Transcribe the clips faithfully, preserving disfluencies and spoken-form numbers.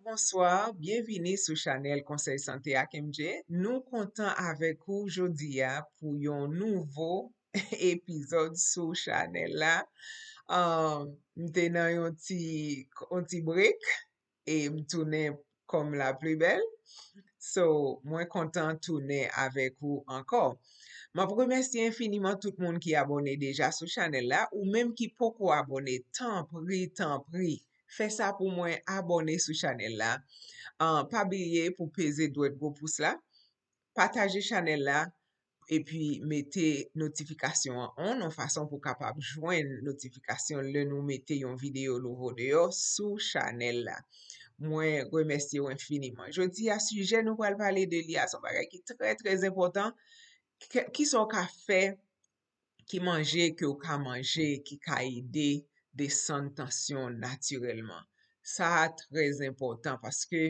Bonswa, byenvini sou chanèl Konsèy Sante ak M J. Nou kontan avèk ou jodi a pou yon nouvo epizòd sou chanèl la. Ah, m te nan yon ti, yon ti break e m tounen kòm la pli bèl. So, mwen kontan tounen avèk ou ankò. M ap remèsye enfiniman tout moun ki abòne deja sou chanèl la, ou menm ki poko abòne, tanpri, tanpri, fè sa pou mwen, abòne sou chanèl la. Ah, pa bliye pou peze dwèt gwo pous la, pataje chanèl la, epi mete notifikasyon an on, yon fason pou w kapab jwenn notifikasyon lè nou mete yon videyo nouvo deyò sou chanèl la. Mwen remèsye w enfiniman. Jodi a, sijè nou pral pale de li a, se yon bagay ki trè, trè enpòtan. Ke-, kisa w ka fè, ki manje ke w ka manje ki ka ede desann tansyon natirèlman? Sa a trè enpòtan paske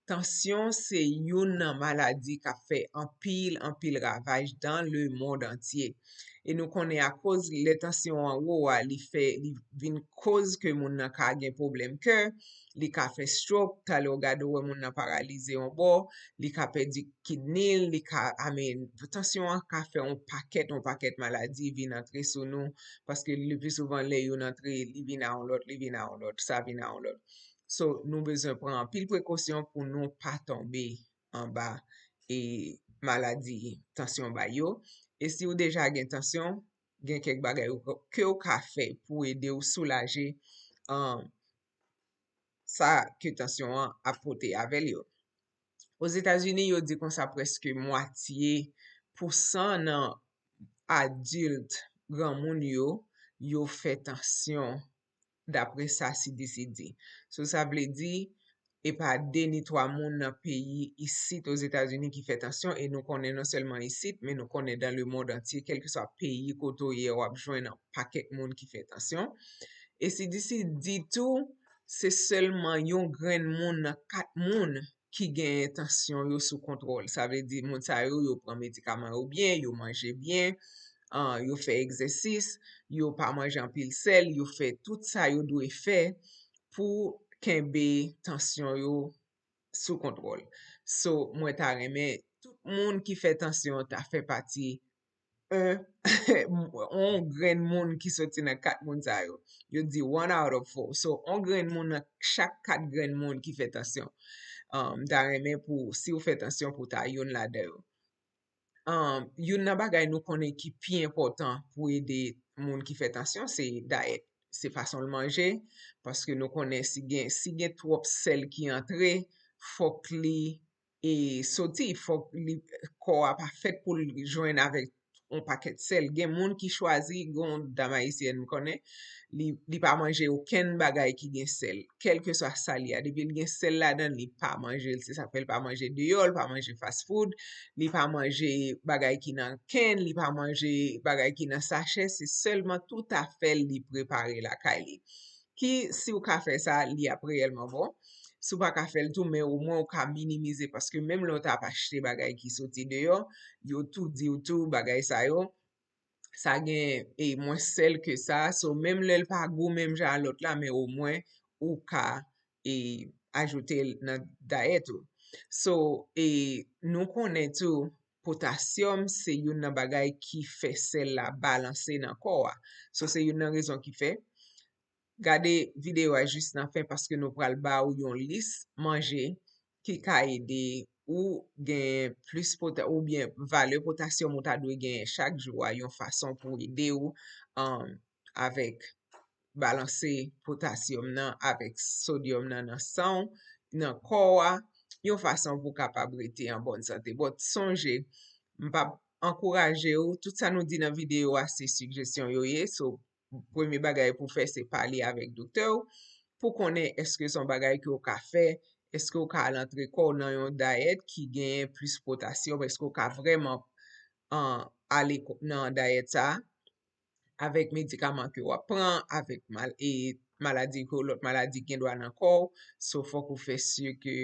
tansyon se youn nan maladi k ap fè anpil, anpil ravaj dans le monde entier. E nou konnen akoz lè tansyon an wo a, li fè, li vin koz ke moun nan ka gen pwoblèm kè, li ka fè stroke, talè w gade w wè moun nan paralize yon bò, li ka pèdi kidney l, li ka, I mean, tansyon an ka fè yon pakèt, yon pakèt maladi vin antre sou nou, paske le pli souvan lè youn antre, li vin a yon lòt, li vin a yon lòt, sa vin a yon lòt. So, nou bezwen pran anpil prekosyon pou nou pa tonbe anba e maladi tansyon bay yo. E si w deja gen tansyon, gen kèk bagay ou, ke w ka fè pou ede w soulaje, um, sa ke tansyon an ap pote avè l yo. Ozetazini, yo di konsa prèske mwatye pousan nan adilt granmoun yo, yo fè tansyon, dapre sa C D C di. So, sa vle di, e pa de ni twa moun nan peyi isit Ozetazini ki fè tansyon, e nou konnen non sèlman isit, men nou konnen dans le monde entier, kèlkeswa peyi kote w ye, w ap jwenn yon pakèt moun ki fè tansyon. E C D C di tou, se sèlman yon grenn moun nan kat moun ki gen tansyon yo sou kontwòl. Sa vle di, moun sa yo, yo pran medikaman yo byen, yo manje byen, ah, yo fè egzèsis, yo pa manje anpil sèl, yo fè tout sa yo dwe fè pou kenbe tansyon yo sou kontwòl. So, mwen ta renmen tout moun ki fè tansyon ta fè pati yon, yon grenn moun ki soti nan kat moun sa yo. Yo di one out of four. So, yon grenn moun nan chak kat grenn moun ki fè tansyon. Um, m ta renmen pou, si w fè tansyon, pou w ta youn ladan yo. Um, youn nan bagay nou konnen ki pi enpòtan pou ede moun ki fè tansyon, se dayèt. Se fason l manje, paske nou konnen si gen, si gen twòp sèl ki antre, fòk li e soti. Fòk li, kò a pa fèt pou l jwenn avèk yon pakèt sèl. Gen moun ki chwazi, gen yon dam ayisyèn m konnen, li, li pa manje okenn bagay ki gen sèl. Kèlkeswa sa li a, depi l gen sèl ladan l, li pa manje l. Se sa k fè l pa manje deyò, l pa manje fast food, li pa manje bagay ki nan kenn, li pa manje bagay ki nan sachè. Se sèlman tout afè l li prepare lakay li. Ki, si w ka fè sa, li ap reyèlman bon. Si w pa ka fè l tou, men omwen ou ka minimize, paske menm lè w t ap achte bagay ki soti deyò, yo tou di w tou bagay sa yo, sa gen, e, mwens sèl ke sa. So, menm lè l pa gou menm jan a lòt la, men omwen ou ka, e, ajoute l nan dayèt ou. So, e, nou konnen tou, potasyòm se youn nan bagay ki fè sèl la balanse nan kò a. So, se youn nan rezon ki fè, gade videyo a jis nan fen, paske nou pral ba w yon lis manje ki ka ede ou gen plis pota-, oubyen valè potasyòm ou ta dwe genyen chak jou a, yon fason pou ede w, um, avèk balanse potasyòm nan avèk sodyòm nan nan san w, nan kò w a, yon fason pou w kapab rete an bòn sante. But sonje, m p ap ankouraje w, tout sa nou di nan videyo a, se sigjesyon yo ye. So, premye bagay pou w fè, se pale avèk doktè w pou konnen èske se yon bagay ke w ka fè, èske w ka al antre kò w nan yon dayèt ki genyen plis potasyòm, èske w ka vrèman, an, ale ko-, nan dayèt sa a avèk medikaman ke w ap pran, avèk mal-, e maladi ke lòt maladi gen dwa nan kò w. So, fòk ou fè si ke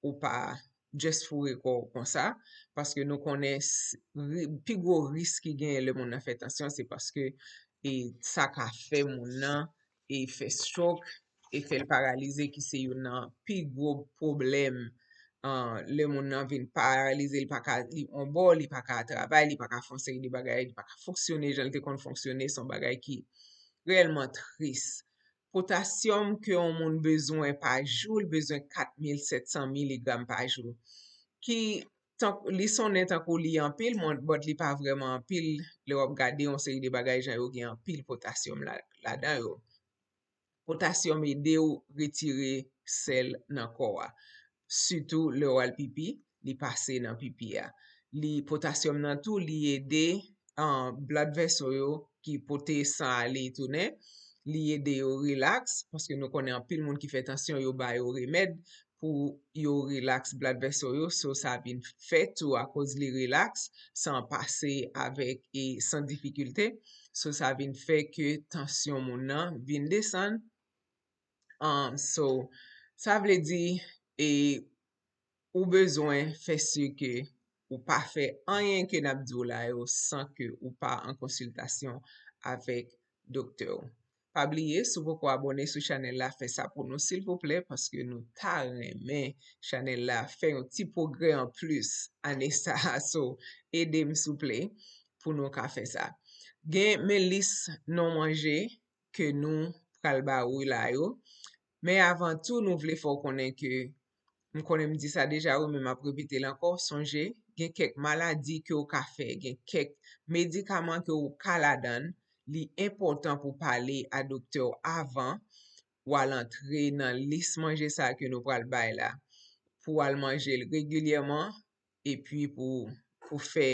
ou pa just foure kò w konsa, paske nou konnen s-, ri-, pi gwo risk ki genyen lè moun nan fè tansyon, se paske, e, sa ka fè moun nan, e, fè stroke, e fè l paralize, ki se youn nan pi gwo pwoblèm. Lè moun nan vin paralize, li pa ka, li on bò, li pa ka travay, li pa ka fè yon seri de bagay, li pa ka fonksyone jan l te konn fonksyone, se yon bagay ki reyèlman tris. Potasyòm ke yon moun bezwen pa jou, li bezwen kat mil sèt san miligram pa jou. Ki tan, li sonnen tankou li anpil, mwen, but li pa vrèman anpil. Lè w ap gade yon seri de bagay, jan yo gen anpil potasyòm la, ladan yo. Potasyòm ede w retire sèl nan kò a. Sitou lè w al pipi, li pase nan pipi a. Li, potasyòm nan tou, li ede, uh, blood vessel yo ki pote san ale tounen. Li ede yo rilaks, paske nou konnen anpil moun ki fè tansyon, yo ba yo remèd pou yo rilaks blood vessel yo. So, sa vin fè tou, akoz li rilaks, san pase avèk e san difikilte. So, sa vin fè ke tansyon moun nan vin desann. Um, so, sa vle di, e ou bezwen fè si ke ou pa fè anyen ke n ap di w la yo san ke ou pa an konsiltasyon avèk doktè w. Pa bliye, si w poko abòne sou chanèl la, fè sa pou nou silvouplè, paske nou ta renmen chanèl la fè yon ti pwogrè anplis ane sa a. So, ede m souple pou nou ka fè sa. Gen men lis non manje ke nou pral ba ou la yo. Men avan tou, nou vle fè w konnen ke, m konnen m di sa deja wi, men m ap repete l ankò, sonje, gen kèk maladi ke w ka fè, gen kèk medikaman ke w ka ladan l, li enpòtan pou pale a doktè w avan w al antre nan lis manje sa ke nou pral bay la. Pou w al manje l regilyèman, epi pou, pou fè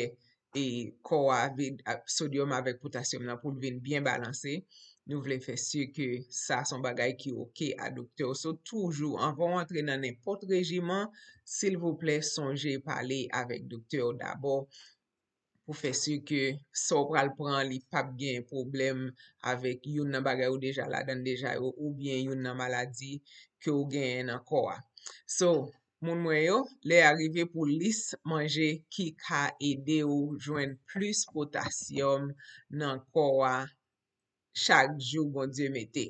e kò a vin, a, sodyòm avèk potasyòm nan pou l vin byen balanse. Nou vle fè si ke sa se yon bagay ki oke a doktè w. So, toujou, anvan w antre nan nenpòt rejiman, silvouplè, sonje pale avèk doktè w dabò pou fè si ke sa w pral pran, li p ap gen pwoblèm avèk youn nan bagay ou deja ladan l deja yo, oubyen youn nan maladi ke w genyen nan kò a. So, moun mwen yo, lè a rive pou lis manje ki ka ede w jwenn plis potasyòm nan kò a chak jou Bondye mete.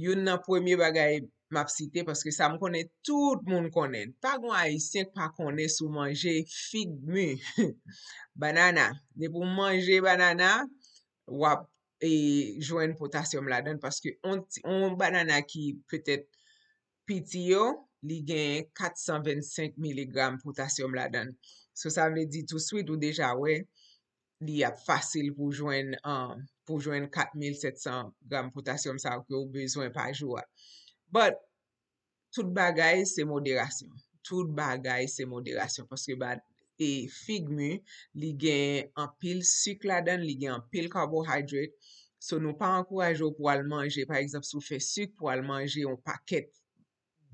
Youn nan premye bagay m ap site, paske sa m konnen tout moun konnen. Pa gon Ayisyen k pa konnen si w manje fig mi, banana. Depi w manje banana, w ap e jwenn potasyòm ladan l, paske on ti, on banana ki petèt piti yo, li gen kat san vennsenk miligram potasyòm ladan l. So, sa vle di touswit ou deja wè, li ap fasil pou jwenn, um, pou jwenn kat mil sèt san gram potasyòm sa yo ke w bezwen pa jou a. But, tout bagay se moderasyon. Tout bagay se moderasyon, paske ba, e fig mi, li gen anpil sik ladan l, li gen anpil carbohydrate. So, nou pa ankouraje w pou al manje, pa egzanp, si w fè sik, pou al manje yon pakèt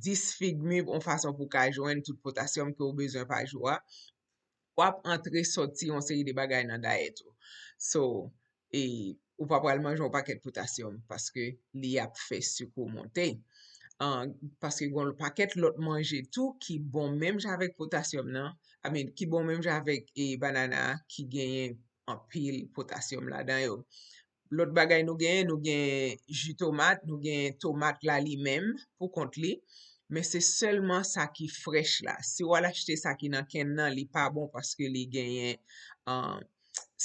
dis fig mi, yon fason pou w ka jwenn tout potasyòm ke w bezwen pa jou a. W ap antre sòti yon seri de bagay nan dayèt ou. So, e ou pa pral manje yon pakèt potasyòm, paske li ap fè sik ou monte. An, paske gen yon pakèt lòt manje tou ki bon menm jan avèk potasyòm nan, I mean, ki bon menm jan avèk e banana a, ki genyen anpil potasyòm ladan yo. Lòt bagay nou genyen, nou gen ji tomat, nou gen tomat la li menm pou kont li, men se sèlman sa ki frèch la. Si w al achte sa ki nan kenn nan, li pa bon paske li genyen, uh,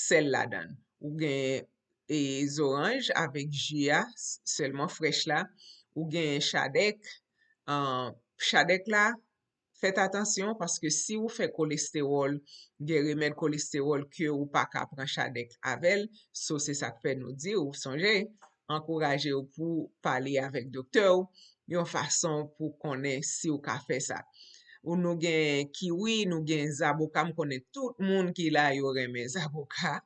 sèl ladan l. Ou gen e zoranj avèk ji a, s-, sèlman frèch la. Ou gen chadèk, uh, chadèk la, fèt atansyon, paske si ou fè kolestewòl, gen remèd kolestewòl ke ou pa ka pran chadèk avè l. So, se sa k fè nou di w, sonje, ankouraje w pou pale avèk doktè w yon fason pou konnen si w ka fè sa. Ou, nou gen kiwi, nou gen zaboka, m konnen tout moun ki la yo renmen zaboka.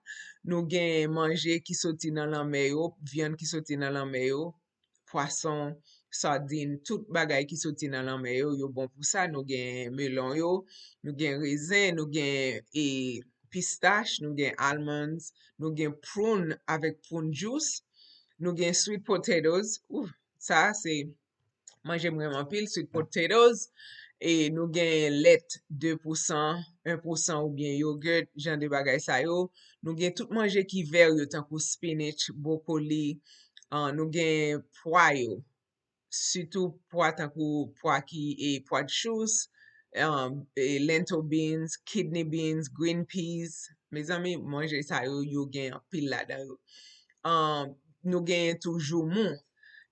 Nou gen manje ki soti nan lanmè yo, vyann ki soti nan lanmè yo, pwason, sadin, tout bagay ki soti nan lanmè yo, yo bon pou sa. Nou gen melon yo, nou gen rezen, nou gen e pistach, nou gen almonds, nou gen prune avèk prune juice, nou gen sweet potatoes. Ou, sa se manje m renmen anpil, sweet potatoes. E nou gen lèt de pousan, en pousan oubyen yogurt, jan de bagay sa yo. Nou gen tout manje ki vè yo, tankou spinach, bwokoli, ah, nou gen pwa yo. sitou pwa tankou pwa ki e pwa de choux, um, e lentil beans, kidney beans, green peas. Mezanmi, manje sa yo, yo gen anpil ladan yo. Um, nou genyen tou joumou.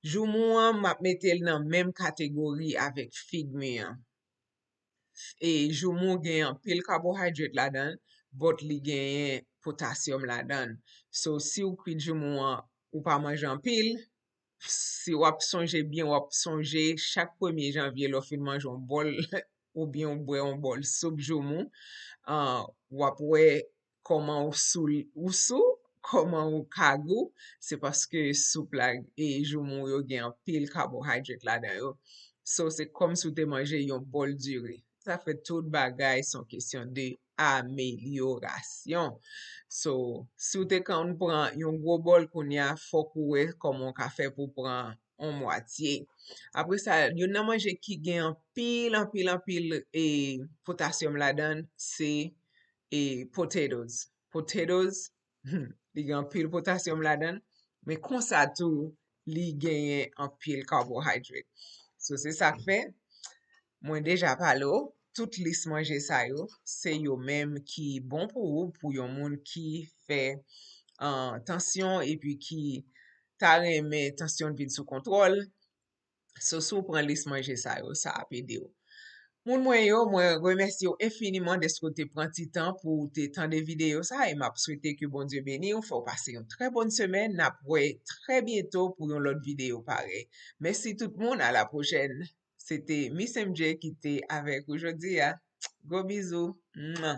Joumou an, m ap mete l nan menm kategori avèk fig mi an. E joumou gen anpil kabohaydrate ladan l, but li genyen potasyòm ladan l. So, si w kwit joumou an, ou pa manje anpil, si w ap sonje byen, w ap sonje chak premye janvye lè w fin manje yon bòl oubyen w bwè yon bòl soup joumou, ah, w ap wè kòman ou sou, ou sou, kòman ou ka gou, se paske soup la e joumou yo gen anpil kabohaydrate ladan yo. So, se kòmsi w te manje yon bòl diri. Sa fè tout bagay se yon kesyon de amelyorasyon. So, si w te konn pran yon gwo bòl, kounye a fòk ou wè kòman w ka fè pou pran yon mwatye. Apre sa, youn nan manje ki gen anpil, anpil, anpil e potasyòm ladan l, se e potatoes. Potatoes, li gen anpil potasyòm ladan l, men konsa tou, li genyen anpil kabohaydrate. So, se sa k fè, mwen deja pale w, tout lis manje sa yo, se yo menm ki bon pou ou, pou yon moun ki fè, ah, tansyon epi ki ta renmen tansyon l vin sou kontwòl. So, si w pran lis manje sa yo, sa ap ede w. Moun mwen yo, mwen remèsye w enfiniman dèske w te pran ti tan pou w te tande videyo sa, e m ap swete ke Bondye beni w, fè w pase yon trè bòn semèn. N ap wè trè byento pou yon lòt videyo parèy. Mèsi tout moun, a la pwochèn. Se te Miss M J ki te avèk ou jodi a. Gwo bizou. Mwa.